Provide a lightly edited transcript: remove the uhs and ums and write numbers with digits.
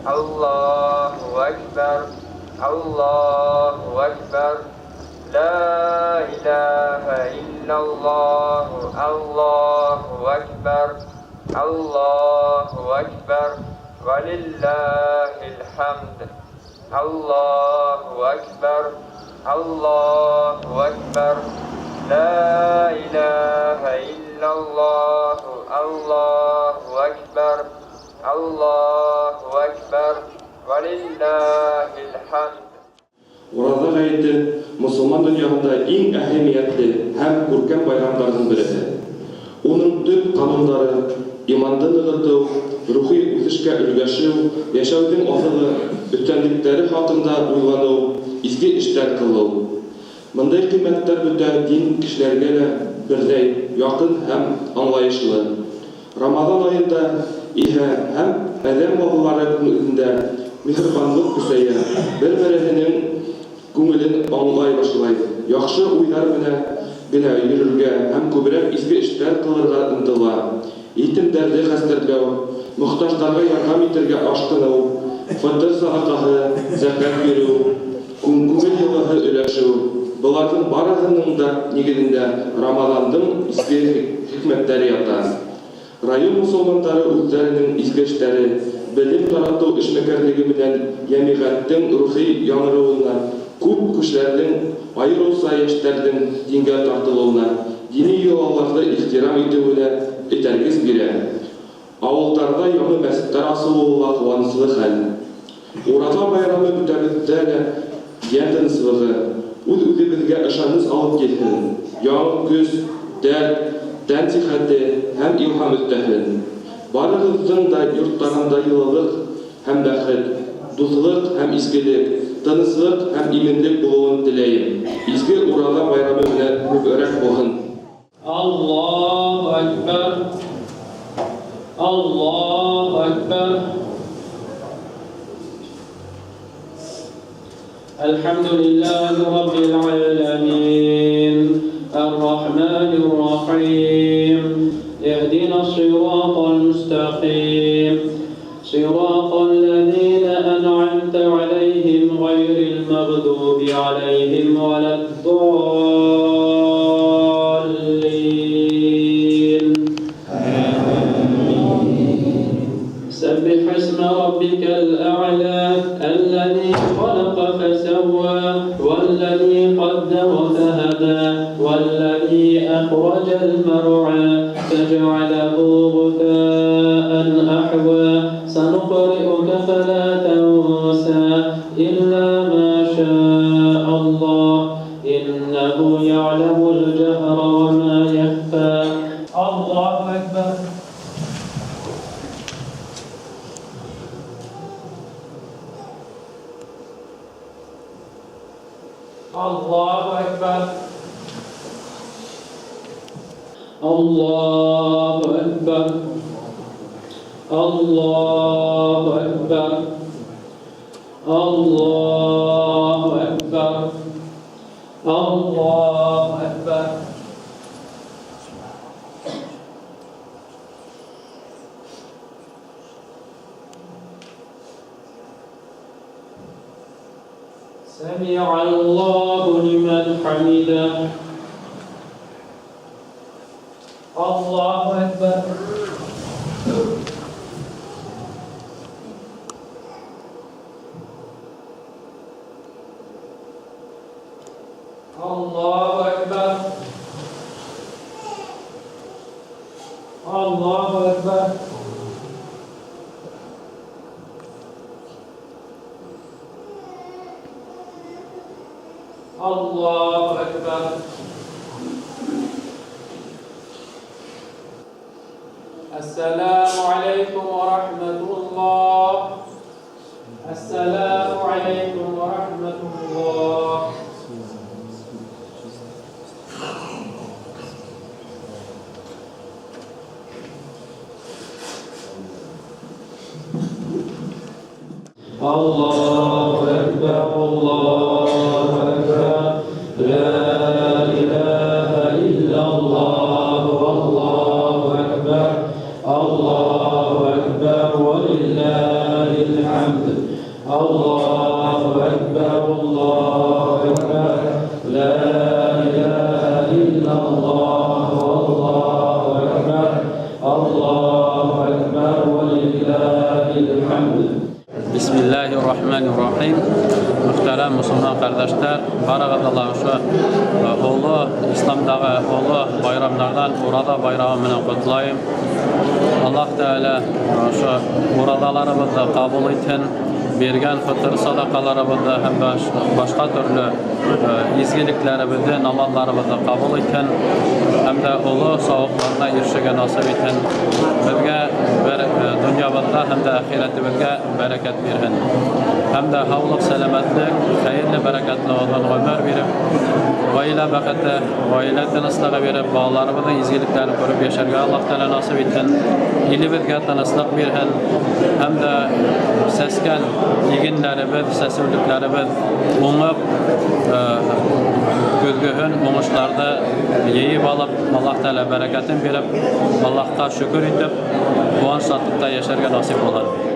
Аллаһу әкбәр, Аллаһу әкбәр, Лә иләһә иллаллаһу, Аллаһу әкбәр, Аллаһу әкбәр, вә лиллаһил хәмд. Аллаһу әкбәр, Аллаһу әкбәр, Лә иләһә иллаллаһу, Аллаһу әкбәр, Аллаһу әкбәр, вә лиллаһил хәмд. Ураҙа ғәйете мосолман донъяһында иң әһәмиәтле һәм күркәм байрамдарҙың береһе. Уның төп ҡанундары иманды нығытыу, рухи үҫешкә өлгәшеү, йәшәүҙең аҫылы, өҫтәнлектәре хаҡында уйланыу, изге эштәр ҡылыу. Бындай ҡиммәттәр бөтә дин кешеләргә лә берҙәй яҡын һәм аңлайышлы. Рамаҙан айында иһә һәм әҙәм балалары күңелендә миһырбанлыҡ көсәйә, бер-береһенең күңелен аңлай башлай, яҡшы уйҙар менән генә йөрөргә һәм күберәк изге эштәр ҡылырға ынтыла. Етемдәрҙе хәстәрләү, мохтаждарға ярҙам итергә ашҡыныу, фытыр саҙаҡаһы, зәкәт биреү, күңел йылыһы өләшеү — быларҙың барыһының да нигеҙендә Рамаҙандың изге хикмәттәре ята. Район мосолмандары үҙҙәренең изге эштәре, белем таратыу эшмәкәрлеге менән йәмиғәттең рухи яңырыуына, күп кешеләрҙең, айырыуса йәштәрҙең дингә тартылыуына, дини йолаларҙы ихтирам итеүенә этәргес бирә. Ауылдарҙа яңы мәсеттәр асылыуы ла ҡыуаныслы хәл. Ураҙа байрамы бөтәбеҙҙә лә йән тыныслығы, үҙ-үҙебеҙгә ышаныс алып килһен, яңы көс, дәрт, тән сихәте һәм илһам өҫтәһен. Барығыҙҙың да йорттарында йылылыҡ һәм бәхет, дуҫлыҡ һәм изгелек, тыныслыҡ һәм именлек булыуын теләйем. Изге Ураҙа байрамы менән мөбәрәк булһын! Аллаһу әкбәр, Аллаһу әкбәр. Әлхәмдүлилләһи раббил әләмин, ар-рахманир рахим. Иһдинас сиратал мустақим, сиратал ләзина ән'амта алейһим ғайрил мәғдуби алейһим вәләд-даллин. Сәббих исмә раббикәл әғлә, әлләзи халаҡа фәсәүә, вәлләзи ҡәддәра фәһәдә, вәлләзи әхрәжәл мәрғә, фәжәғәләһу ғуҫаән әхүә. Сәнуҡриука фәлә тәнсә, илля мә шәә Аллаһ, иннәһу йәғләмул җәһрә вә мә йәхфә. Аллаһу әкбәр. Аллаһу әкбәр. Аллаһу әкбәр. Аллаһу әкбәр. Аллаһу әкбәр. Аллаһу әкбәр. Сәмиғаллаһу лимән хәмидә. Аллаһу әкбәр. Аллаһу әкбәр. Аллаһу әкбәр. Аллаһу әкбәр. Әссәләмү алейкум ва рахматуллаһ. Әссәләмү алейкум ва рахматуллаһ. Аллаһу әкбәр, Аллаһу әкбәр, лә иләһә иллаллаһ, Аллаһу әкбәр, Аллаһу әкбәр, ва лиллаһил الحمد. الله أكبر، الله أكبر، لا إله إلا الله، والله أكبر، الله أكبر، ولله الحمد. بسم الله الرحمن الرحيم. Мөхтәрәм мосолман ҡәрҙәштәр, барығыҙҙы ла ошо оло исламдағы оло байрамдарҙан Ураҙа байрамы менән ҡотлайым. Аллаһ Тәғәлә ошо ураҙаларыбыҙҙы ҡабул итһен, биргән фитыр саҙаҡаларыбыҙҙы һәм башҡа төрлө изгелектәребеҙҙе, намаҙларыбыҙҙы ҡабул итһен һәм дә оло сауапларына ирешергә насип итһен. Беҙгә бер донъябыҙға һәм дә әхирәтебеҙгә бәрәкәт бирһен. Һәм дә һаулыҡ, сәләмәтлек, хәйерле, бәрәкәтле оҙон ғүмер биреп, ғаилә бәхете, ғаилә тыныслығы биреп, балаларыбыҙҙың изгелектәрен күреп йәшәргә Аллаһ Тәғәлә насип итһен. Илебеҙгә тыныслыҡ бирһен. Һәм дә сәскән игенләребеҙ, сәсеүлектәребеҙ уңып, көҙгөһөн уңыштарҙы йыйып алып, Аллаһ Тәғәлә бәрәкәтен биреп, Аллаһҡа шөкөр итеп, ҡыуаныс шатлыҡта йәшәргә насип булһын.